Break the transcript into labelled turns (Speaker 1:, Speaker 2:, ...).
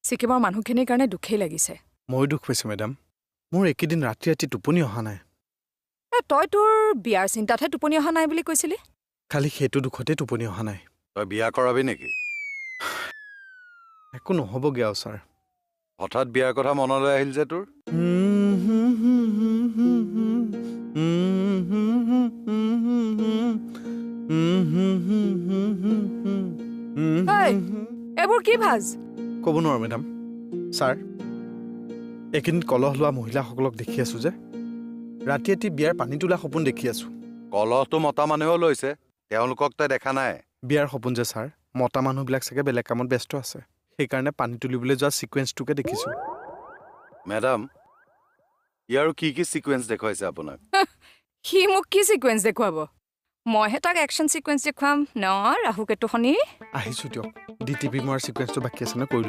Speaker 1: ছিকিমৰ মানুহখিনিৰ কাৰণে দুখেই লাগিছে।
Speaker 2: ময়ো দুখ পাইছোঁ মেডাম। মোৰ এইকেইদিন ৰাতি ৰাতি টোপনি অহা নাই।
Speaker 1: এ, তই তোৰ বিয়াৰ চিন্তাতহে টোপনি অহা নাই বুলি কৈছিলি।
Speaker 2: খালি সেইটো দুখতেই টোপনি অহা নাই।
Speaker 3: তই বিয়া কৰাবি নেকি?
Speaker 2: একো নহ'বগৈ আৰু ছাৰ।
Speaker 3: হঠাৎ বিয়াৰ কথা মনলৈ আহিল যে তোৰ?
Speaker 1: ঐ, এইবোৰ কি ভাজ?
Speaker 2: ক'ব নোৱাৰো মেডাম। ছাৰ, এইকেইদিন কলহ লোৱা মহিলাসকলক দেখি আছোঁ যে ৰাতি ৰাতি বিয়াৰ পানী তোলা সপোন দেখি আছোঁ।
Speaker 3: কলহটো মতা মানুহেও লৈছে, তেওঁলোকক তই দেখা নাই?
Speaker 2: বিয়াৰ সপোন যে ছাৰ, মতা মানুহবিলাক চাগে বেলেগ কামত ব্যস্ত আছে, সেইকাৰণে পানী তুলিবলৈ যোৱা ছিকুৱেঞ্চটোকে দেখিছোঁ।
Speaker 3: মেডাম, ইয়াৰো কি কি ছিকুৱেঞ্চ দেখুৱাইছে আপোনাক?
Speaker 1: সি মোক কি ছিকুৱেঞ্চ দেখুৱাব? মইহে তাক একশ্যন ছিকুৱেঞ্চ দেখুৱাম ন, ৰাহু কেতু শনি।
Speaker 2: আহিছোঁ দিয়ক, ডি টি পি মৰাৰ ছিকুৱেঞ্চটো বাকী আছে ন, কৰি